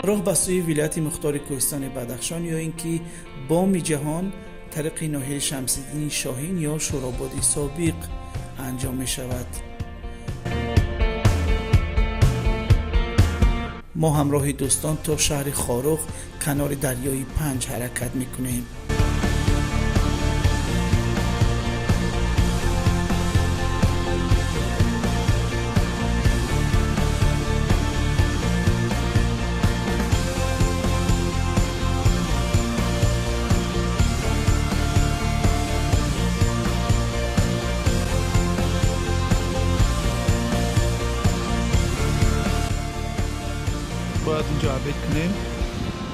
Роҳ ба сӯи вилояти мухтори кӯҳистони Бадахшон ё ин ки Боми ҷаҳон тариқи ноҳияи Шамсиддини Шоҳин ё Шӯрободи собиқ анҷом мешавад. Мо ҳамроҳи дӯстон то шаҳри Хоруғ канори дарёи Панҷ ҳаракат мекунем. Бояд инҷо обед кунем.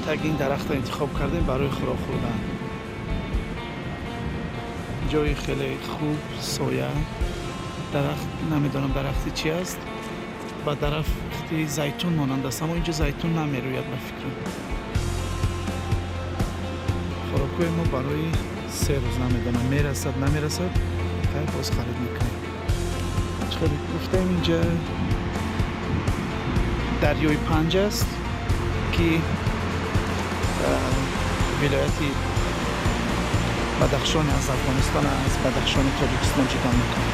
Таги ин дарахтро интихоб кардем барои хӯрок хӯрдан. Ҷои хеле хуб, соя. Дарахт, намедонам дарахти чи аст, ба дарахти зайтун монанд аст, аммо инҷо зайтун намерӯяд ба фикрам. Хӯрокҳои мо барои 3 рӯз, намедонам мерасад, намерасад, хайр, боз харид мекунем. Чӣ хеле гуфтем, инҷа дарёи Панҷ аст, ки вилояти Бадахшони аз Афғонистон, аз Бадахшони Тоҷикистон ҷудо мекунад.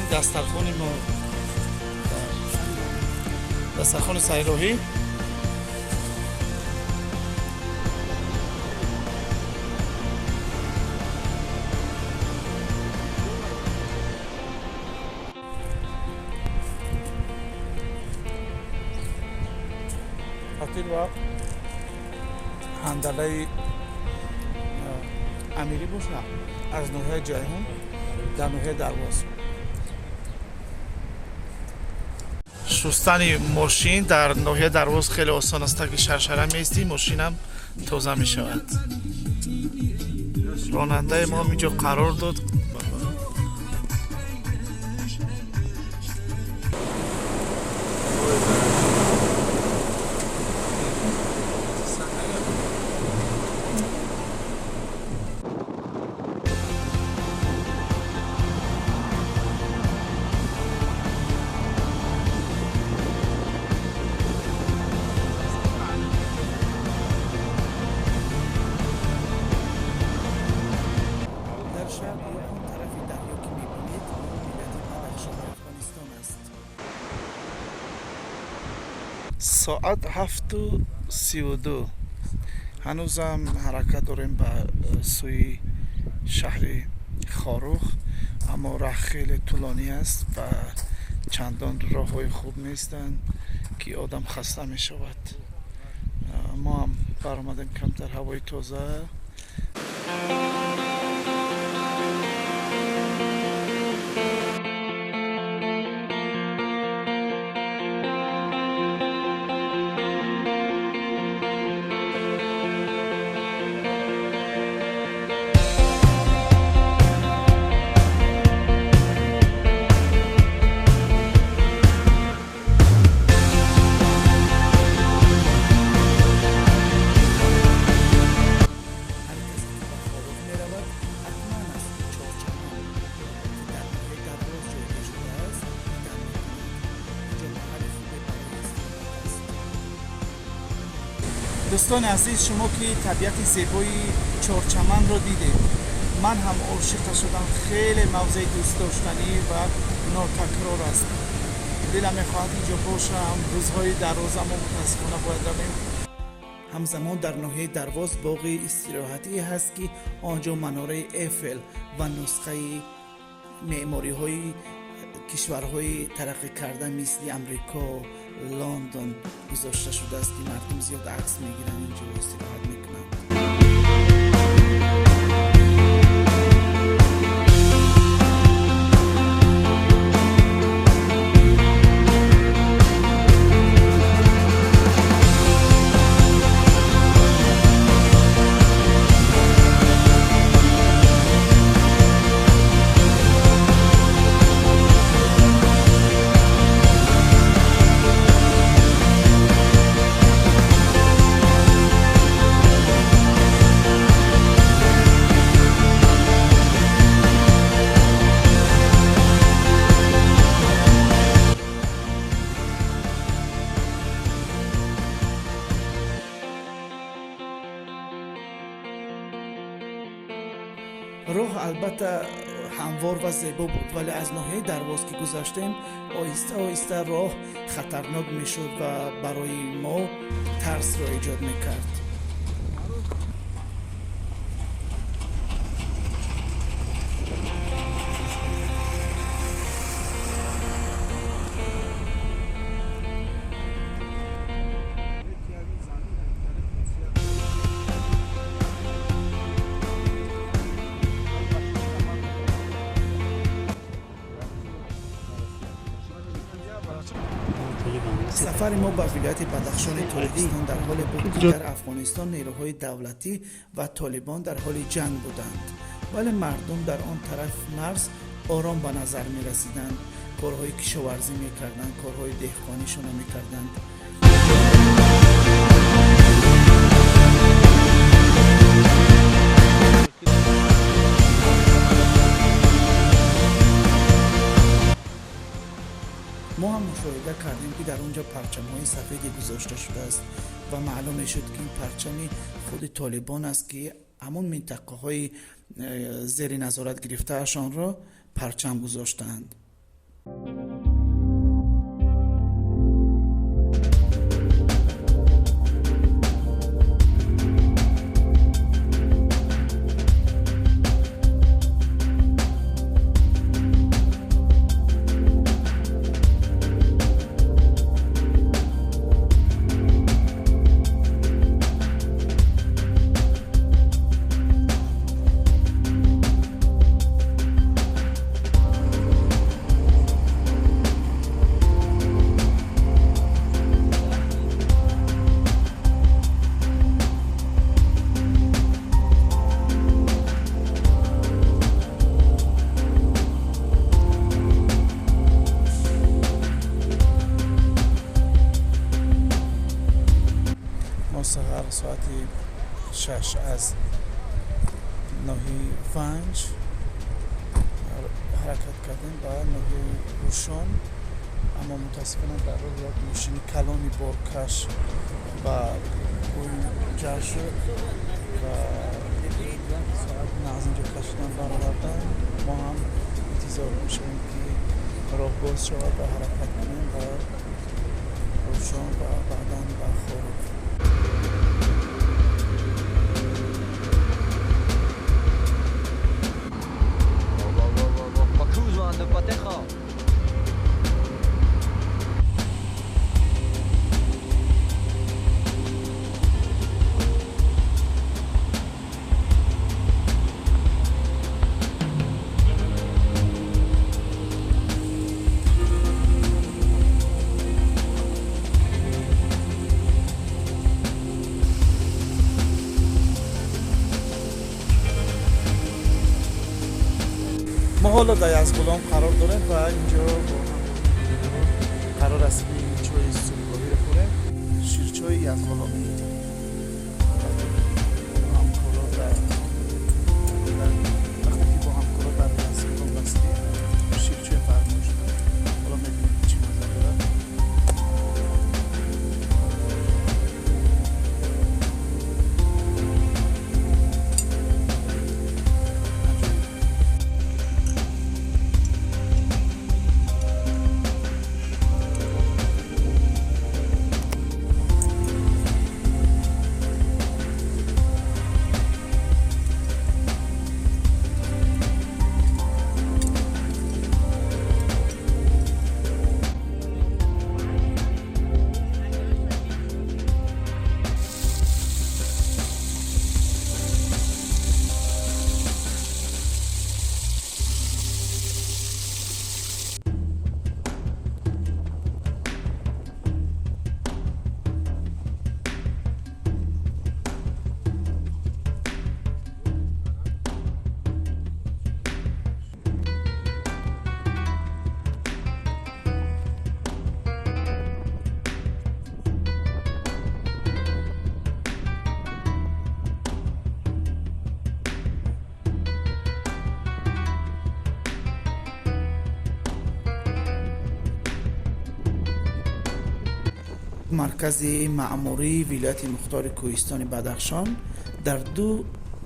Ин дастархони мо, дастархони сайроҳӣ. Фатир ва ҳандалаи амирӣ боша аз ноҳияи Ҷайҳун дар ноҳияи Дарвоз. Шустани мошин дар ноҳияи Дарвоз хеле осон аст. Таги шаршара меистӣ, мошинам тоза мешавад. Ронандаи мо инҷо қарор дод. Дар шарқ ё он тарафи дарё, ки мебинед, вилояти Бадахшони Афғонистон аст. Соат 7:32, ҳанӯзам ҳаракат дорем ба сӯи шаҳри Хоруғ, аммо раҳ хеле тӯлонӣ аст ва чандон роҳҳои хуб нестанд, ки одам хаста мешавад. Мо ҳам баромадем камтар ҳавои тоза. Ҳар касе ки ба Хоруғ меравад, ҳатман аз Чорчаман, ки дар ноҳияи Дарвоз ҷойгир шудааст, дидан мекунад. Инҷо маҳалли хубе барои истироҳат аст. Дӯстони азиз, шумо ки табиати зебои Чорчаманро дидед, ман ҳам ошиқа шудам. Хеле мавзеи дӯстдоштанӣ ва нотакрор аст. Дилам мехоҳад инҷо бошам рӯзҳои дароз, аммо мутаассифона бояд равем. Ҳамзамон дар ноҳияи Дарвоз боғи истироҳатие ҳаст, ки он ҷо манораи Эфел ва нусхаи меъмориҳои кишварҳои тараққӣ карда, мисли Амрико, Лондон гузошта шудааст, ки мардум зиёд акс мегиранд, инҷо истироҳат мекунанд. Роҳ албатта ҳамвор ва зебо буд, вале аз ноҳияи Дарвоз ки гузаштем, оҳиста оҳиста роҳ хатарнок мешуд ва барои мо тарсро эҷод мекард. Сафари мо ба вилояти Бадахшони Тоҷикистон дар ҳоле буд, ки дар Афғонистон нерӯҳои давлатӣ ва толибон дар ҳоли ҷанг буданд, вале мардум дар он тараф марз ором ба назар мерасиданд, корҳои кишоварзӣ мекарданд, корҳои деҳқонишонро мекарданд. Мо ҳам мушоҳида кардем, ки дар он ҷо парчамҳои сафеде гузошта шудааст ва маълум мешуд, ки ин парчами худи толибон аст, ки ҳамон минтақаҳои зери назорат гирифтаашонро парчам гузоштаанд. Мо саҳар соати 6 аз ноҳияи Ванҷ ҳаракат кардем ба ноҳияи Рӯшон, аммо мутаассифона дар роҳ як мошини калони боркаш ба ҷар шуд ва як соат на аз инҷо кашидан баровардан. Мо ҳам интизор мешавем, ки роҳ боз шавад ва ҳаракат кунем ба Рӯшон ва баъдан ба Хоруғ. Мо ҳоло дар Язғулом қарор дорем ва инҷо бо қарор аст, ки чойи субҳгоҳиро хӯрем, ширчои язғуломӣ. Ҳамкоро дар вақте ки бо ҳамкоро дар Язғулом расидем, ширчой фармоиш дод. Ҳоло мебинем, ки чӣ мазза дорад. Аҷоиб. Маркази маъмурии вилояти мухтори кӯҳистони Бадахшон дар ду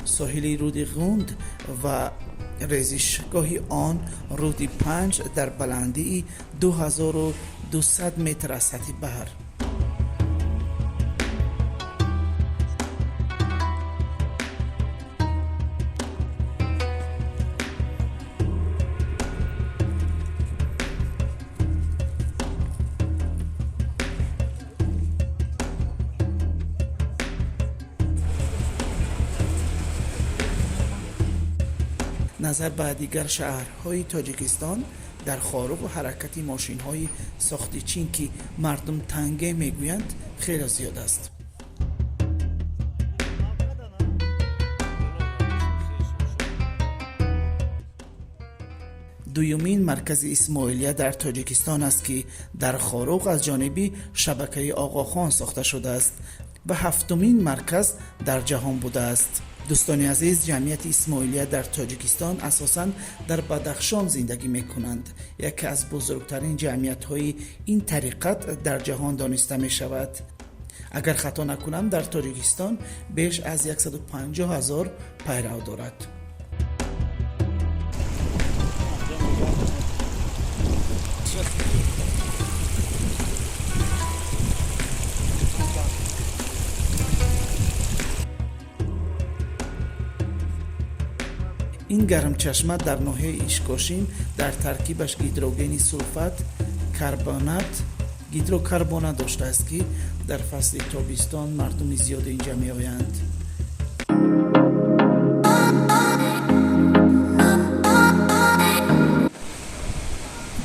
Соҳили рӯди Ғунд ва резишгоҳи он, рӯди Панҷ, дар баландии 2200 метр аз сатҳи баҳр. Назар ба дигар шаҳрҳои Тоҷикистон, дар Хоруғ ҳаракати мошинҳои сохти Чин, ки мардум танге мегӯянд, хеле зиёд аст. Дуюмин маркази исмоилия дар Тоҷикистон аст, ки дар Хоруғ аз ҷониби шабакаи Оғохон сохта шудааст ва ҳафтумин марказ дар ҷаҳон будааст. Дӯстони азиз, ҷамъияти исмоилия дар Тоҷикистон асосан дар Бадахшон зиндагӣ мекунанд. Яке аз бузургтарин ҷамъиятҳои ин тариқат дар ҷаҳон дониста мешавад. Агар хато накунам, дар Тоҷикистон беш аз 150 ҳазор пайрав дорад. Ин гармчашма дар ноҳияи Ишкошим дар таркибаш гидрогени сулфат, карбонат, гидрокарбонат доштааст, ки дар фасли тобистон мардуми зиёде инҷа меоянд.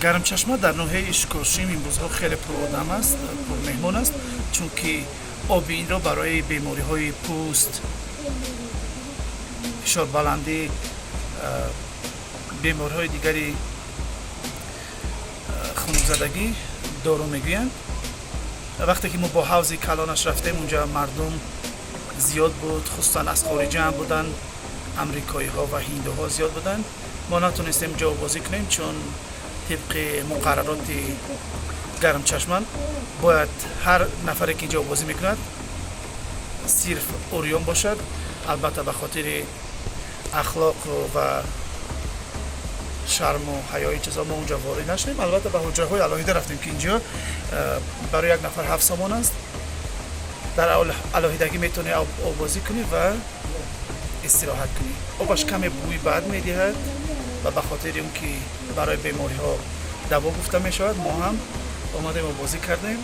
Гармчашма дар ноҳияи Ишкошим имрӯзҳо хеле пуродам аст, пурмеҳмон аст, чунки оби инро барои бемориҳои пӯст, фишорбаландӣ, бемориҳои дигари хунукзадагӣ дору мегӯянд. Вақте ки мо бо ҳавзи калонаш рафтем, унҷа мардум зиёд буд, хусусан аз хориҷа ҳам буданд, амрикоиҳо ва ҳиндуҳо зиёд буданд. Мо натонистем ҷавоббозӣ кунем, чун тибқи муқаррароти гармчашма бояд ҳар нафаре ки ҷавоббозӣ мекунад, сирф урён бошад. Албатта, ба хотири ахлоқ ва шарму ҳаё ин чизо мо унҷа ворид нашудем. Албатта, ба ҳуҷраҳои алоҳида рафтем, ки инҷо барои як нафар 7 сомон аст. Дар алоҳидагӣ метавонӣ оббозӣ кунӣ ва истироҳат кунӣ. Обаш каме бӯи бад медиҳад ва ба хотири он ки барои бемориҳо даво гуфта мешавад, мо ҳам омадем, оббозӣ кардем.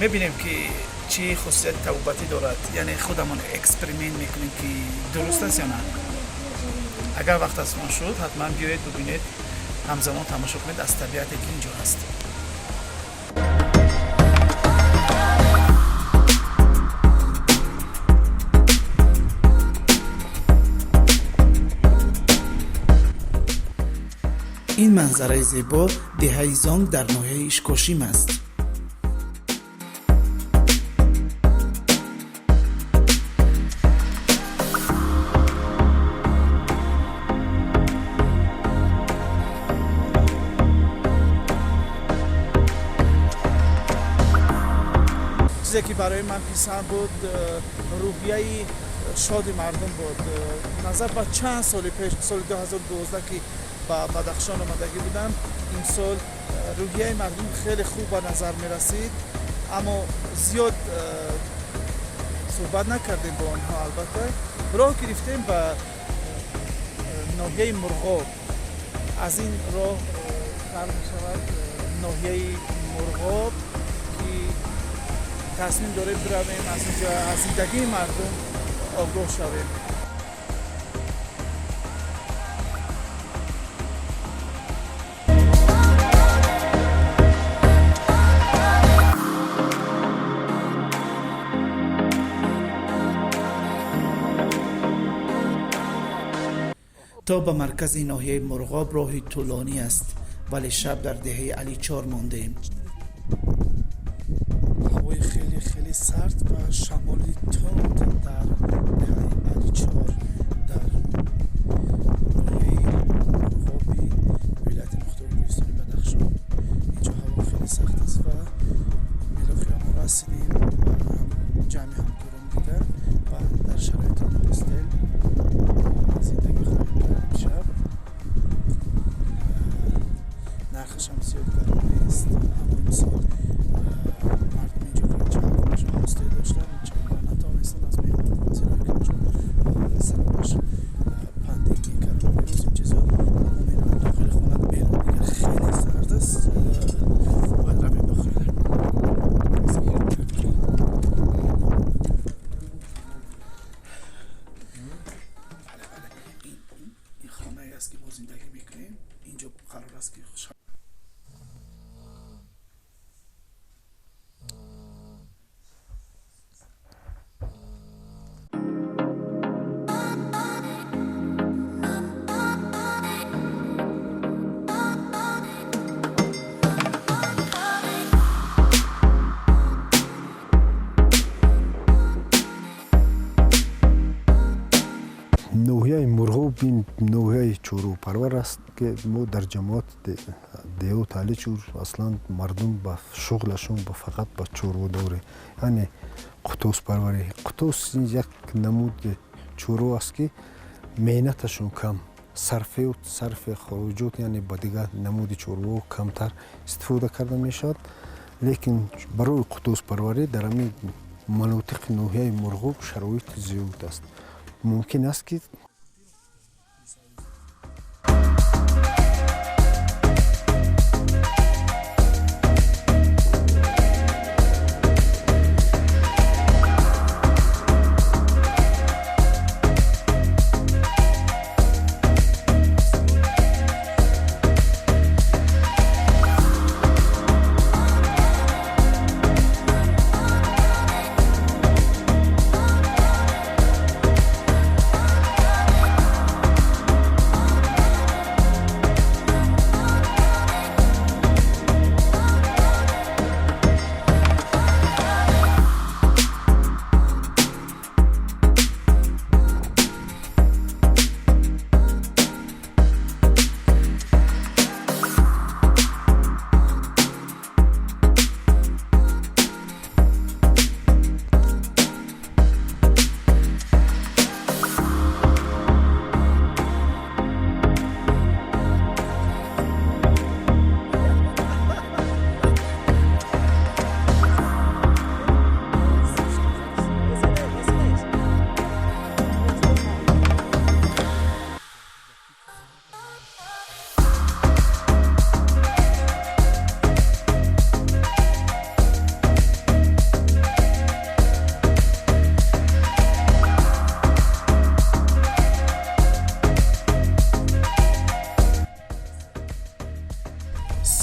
Мебинем, ки чӣ хусусияти табобатӣ дорад, яъне худамон эксперимент мекунем, ки дуруст аст ё на. Агар вақт аз он шуд, ҳатман биёед, бубинед, ҳамзамон тамошо кунед аз табиате, ки инҷо ҳаст. Ин манзараи зебо деҳаи Зонг дар ноҳияи Ишкошим аст. Чизе ки барои ман писанд буд, рӯҳияи шоди мардум буд. Назар ба чанд соли пеш, соли 2012, ки ба Бадахшон омадагӣ будам, имсол рӯҳияи мардум хеле хуб ба назар мерасид, аммо зиёд суҳбат накардем бо онҳо. Албатта, роҳ гирифтем ба ноҳияи Мурғоб. Аз ин роҳ сар мешавад ноҳияи Мурғоб, ки тасмим дорем биравем, аз инҷо аз зиндагии мардум огоҳ шавем. То ба маркази ноҳияи Мурғоб роҳи тӯлонӣ аст, вале шаб дар деҳаи Аличор мондем. Ҳавои хеле хеле сард ва шамоли тунд дар деҳаи Аличор дар ноҳияи Мурғоби вилояти мухтори кӯҳистони Бадахшон. Инҷо ҳаво хеле сахт аст ва билохира мо расидем ва ҷамъи ҳамкорон. Дигар ва дар шароити хостел зиндагӣ хоҳем кард имшаб. Нархашам зиёд гарон нест, аммо имсол мардум инҷо чанд хостел доштанд, чанд натавонистанд аз байн, зеро ки онҷо сабабаш пандемия, коронавирус, ин чизо. Мо меравем дохили хона, берун дигар хеле сард аст, бояд равем дохил. Бале, бале, ин хонае аст, ки мо зиндагӣ мекунем. Инҷо қарор аст, ки Ноҳияи Мурғоб ин ноҳияи чорвопарвар аст, ки мо дар ҷамоат деҳот Аличур аслан мардум ба шуғлашон ба фақат ба чорводорӣ, яъне қутоспарварӣ. Қутос ин як намуди чорво аст, ки меҳнаташон кам, сарфиёт, сарфи хуруҷот, яъне ба дигар намуди чорво камтар истифода карда мешавад. Лекин барои қутоспарварӣ дар ҳамин манотиқи ноҳияи Мурғоб шароит зиёд аст, мумкин аст, ки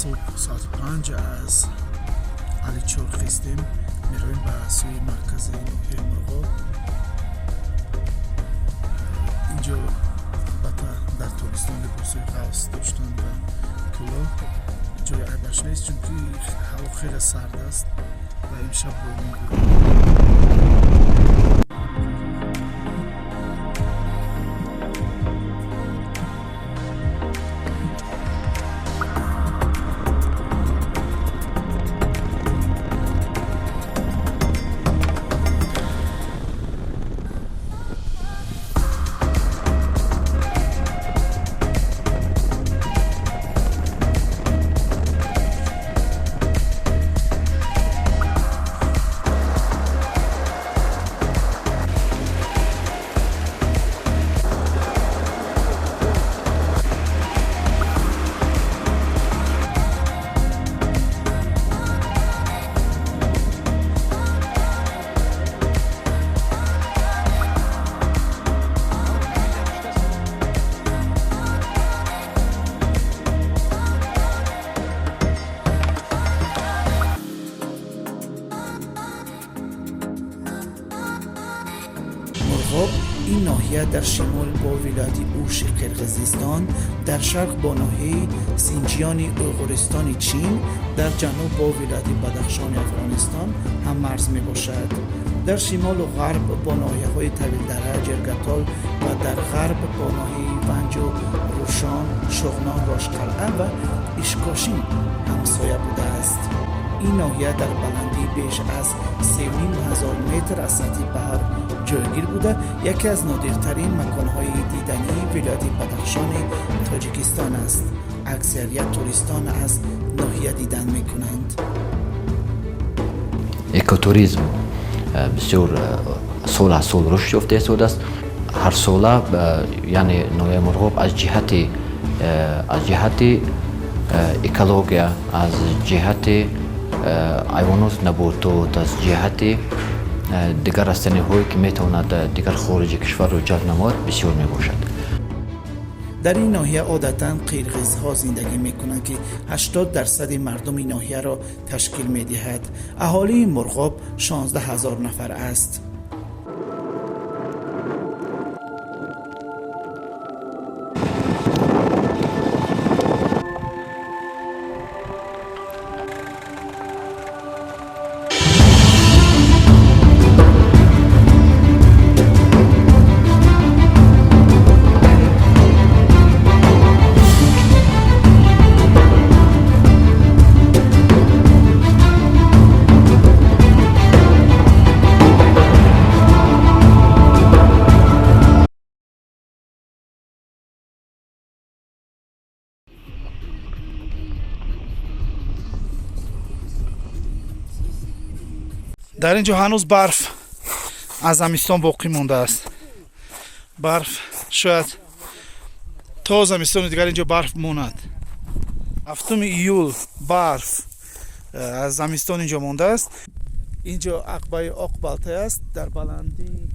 Субҳ соати 5 аз Аличор хестем, меравем ба сӯи маркази ноҳияи Мурғоб. Инҷо албатта дар тобистон либосҳои ғафс доштан ва кӯлоҳ ҷои айбаш нест, чунки ҳаво хеле сард аст ва имшаб борон буд. Мурғоб ин ноҳия дар шимол бо вилояти Ӯши Қирғизистон, дар шарқ бо ноҳияи Синҷиёни Уйғуристони Чин, дар ҷануб бо вилояти Бадахшони Афғонистон ҳаммарз мебошад. Дар шимолу ғарб бо ноҳияҳои Тавилдара, Ҷиргатол ва дар ғарб бо ноҳияи Ванҷу Рӯшон, Шуғнон, Рошқалъа ва Ишкошим ҳамсоя будааст. Ин ноҳия дар баландии беш аз 3500 метр аз сатҳи баҳр ҷойгир буда, яке аз нодиртарин маконҳои дидании вилояти Бадахшони Тоҷикистон аст. Аксарият туристон аз ноҳия дидан мекунанд. Экотуризм бисёр сол аз сол рушд ёфта истодааст. Ҳарсола, яъне ноҳияи Мурғоб аз ҷиҳати экология, аз ҷиҳати ҳайвоноту наботот, аз ҷиҳати дигар растаниҳое, ки метавонад дигар хориҷи кишварро ҷалб намояд, бисёр мебошад. Дар ин ноҳия одатан қирғизҳо зиндагӣ мекунанд, ки 80 дарсади мардуми ноҳияро ташкил медиҳад. Аҳолии Мурғоб 16 ҳазор нафар аст. Дар ин ҷо ҳанӯз барф аз замистон боқӣ мондааст. Барф шояд то замистони дигар ин ҷо барф монад. 7 июл барф аз замистон ин ҷо мондааст. Ин ҷо ақбаи Оқбалтай аст дар баландии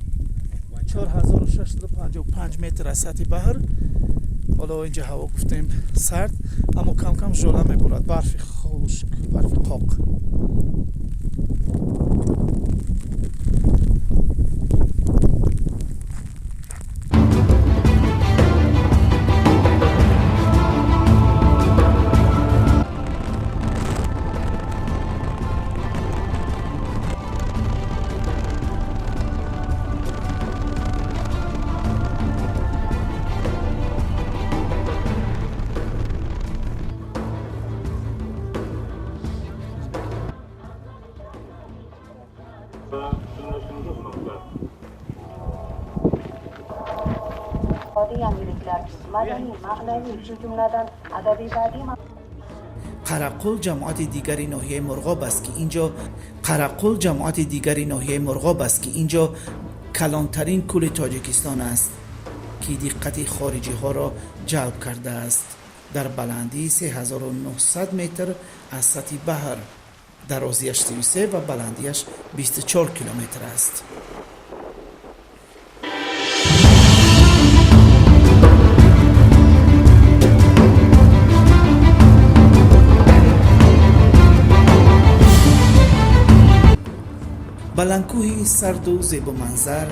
4655 метр аз сатҳи баҳр. Ҳоло ин ҷо ҳаво, гуфтем, сард, аммо кам кам жола меборад, барфи хушк, барфи қоқ. Yangiliklar madaniy, ma'naviy, shu jumladan adabiy badiiy Қарақул ҷамоати дигари ноҳияи Мурғоб аст, ки ин ҷо Қарақул ҷамоати дигари ноҳияи Мурғоб аст, ки ин ҷо калонтарин кӯли Тоҷикистон аст, ки диққати хориҷиҳоро ҷалб кардааст. Дар баландии 3900 метр аз сатҳи баҳр, дарозиаш 33 ва баландиаш 24 километр аст. Баландкӯҳи сарду зебоманзар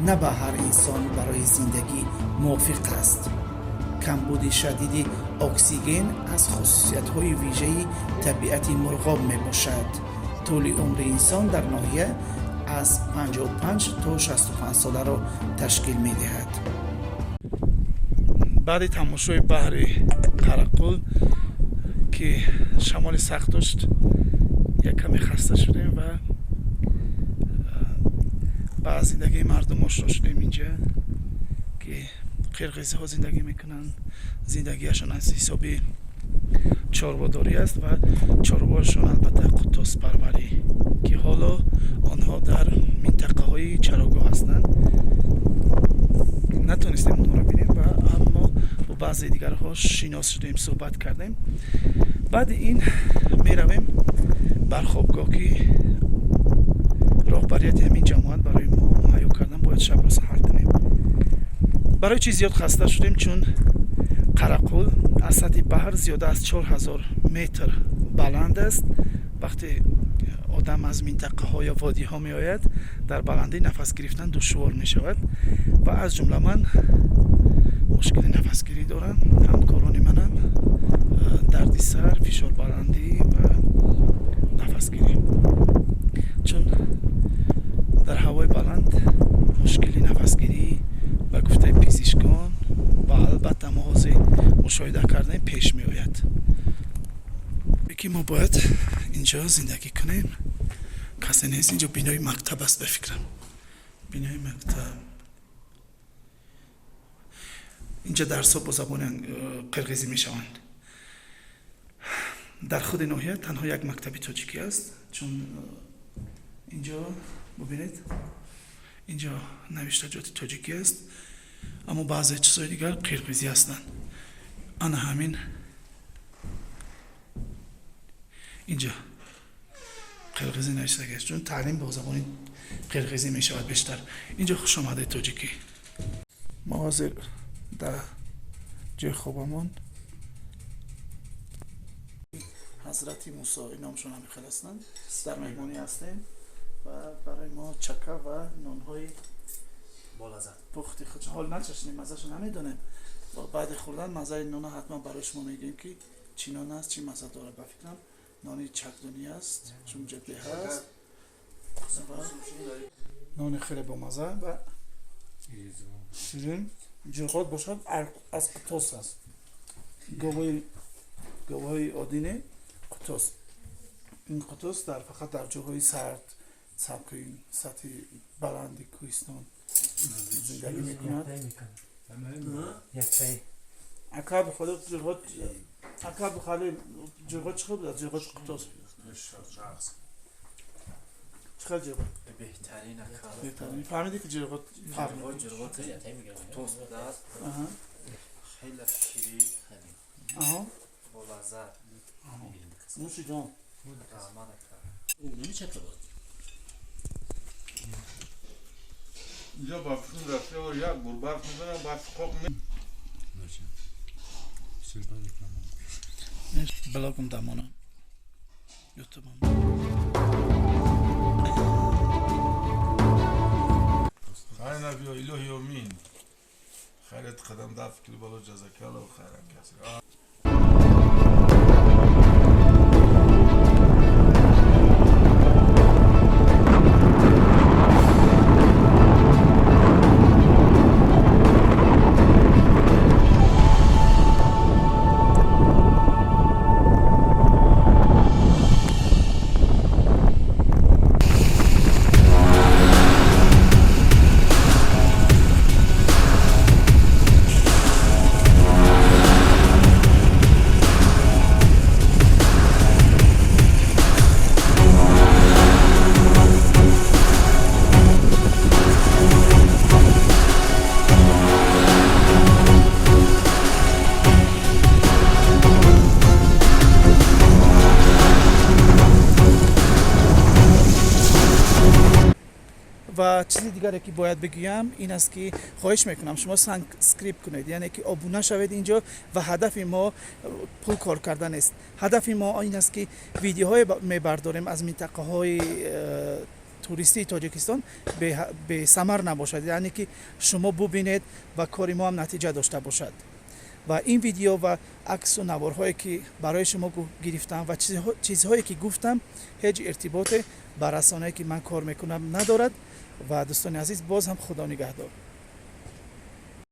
на ба ҳар инсон барои зиндагӣ мувофиқ аст. Камбуди шадиди оксиген аз хусусиятҳои вижаи табиати Мурғоб мебошад. Тӯли умри инсон дар ноҳия аз 55 то 65 соларо ташкил медиҳад. Баъди тамошои баҳри Қарақул, ки шамоли сахт дошт, як каме хаста шудем ва ба зиндагии мардум ошно шудем. Инҷа ки қирғизҳо зиндагӣ мекунанд, зиндагиашон аз ҳисоби чорводорӣ аст ва чорвоашон албатта қуттоспарварӣ, ки ҳоло онҳо дар минтақаҳои чарогоҳ ҳастанд. Натонистем онҳоро бинем ва аммо бо баъзе дигарҳо шинос шудем, суҳбат кардем. Баъди ин меравем бар хобгоҳ, ки роҳбарияти ҳамин ҷамоат барои мо муҳайё кардан. Бояд шабро саҳар кунем. Барои чӣ зиёд хаста шудем? Чун Қарақул аз сатҳи баҳр зиёда аз 4000 метр баланд аст. Вақте одам аз минтақаҳо ё водиҳо меояд, дар баландӣ нафас гирифтан душвор мешавад ва аз ҷумла ман мушкили нафасгирӣ дорам. Ҳамкорони манам дарди сар, фишорбаландӣ ва нафасгирӣ, чун дар ҳавои баланд мушкили нафасгирӣ, ба гуфтаи пизишкон ва албатта мо ҳозир мушоҳида кардем, пеш меояд, ки мо бояд Инҷо зиндагӣ кунем. Касе нест. Инҷо бинои мактаб аст, ба фикрам, бинои мактаб. Инҷа дарсҳо бо забони қирғизӣ мешаванд. Дар худи ноҳия танҳо як мактаби тоҷикӣ аст, чун инҷо бубинед, инҷо навиштаҷоти тоҷикӣ аст, аммо баъзе чизҳои дигар қирғизӣ ҳастанд. Ана ҳамин инҷа қирғизӣ навиштагӣ аст, чун таълим бо забони қирғизӣ мешавад бештар. Инҷо хушомадаи тоҷикӣ. Мо ҳозир дар ҷои хобамон. Ҳазрати Мусо, номшон ҳамин хел ҳастанд, дар меҳмонӣ ҳастем ва барои мо чака ва нонҳои пухти худ. Ҳол начашидем, маззаашо намедонем. Баъди хӯрдан маззаи нона ҳатман барои шумо мегӯем, ки чӣ нон аст, чӣ мазза дорад. Ба фикрам, нони чакдунӣ аст, чун ҷадде ҳаст ва нони хеле бомазза ва ширин. Ҷирғот бошад, аз қутос аст, говҳои оддӣ не, қутос. Ин қутос дар фақат дар ҷоҳои сард, сабки сатҳи баланди кӯҳистон зиндагӣ мекунад. Ака бихоли ҷирғот, ака бихоли ҷирғот чӣ хел будад? Ҷирғоти қутос чӣ хел ҷирғот? Беҳтарин, ака. Беҳтарин. Фаҳмидӣ, ки ҷирғот фарқ? Ҷирғот қутос будааст, хеле ширин, болаззат. Нӯши ҷон. Раҳмат, ака. Инҷо ба фикр рафта як бор барф мезанам, барф қоқ. Блогум дамона, ютубам. خیرنا بیا الهی امین خیرت قدم دفع کلی بالا جزاک الله خیرا کثیر. Ва чизи дигаре, ки бояд бигӯям, ин аст, ки хоҳиш мекунам, шумо subscribe кунед, яъне ки обуна шавед инҷо. Ва ҳадафи мо пул кор кардан нест. Ҳадафи мо ин аст, ки видеоҳое мебардорем аз минтақаҳои туристии Тоҷикистон, бесамар набошад, яъне ки шумо бубинед ва кори мо ҳам натиҷа дошта бошад. Ва ин видео ва аксу наворҳое, ки барои шумо гирифтам ва чизҳое, ки гуфтам, ҳеҷ иртиботе ба расонае, ки ман кор мекунам, надорад. Ва дӯстони азиз, боз ҳам Худо нигаҳдор.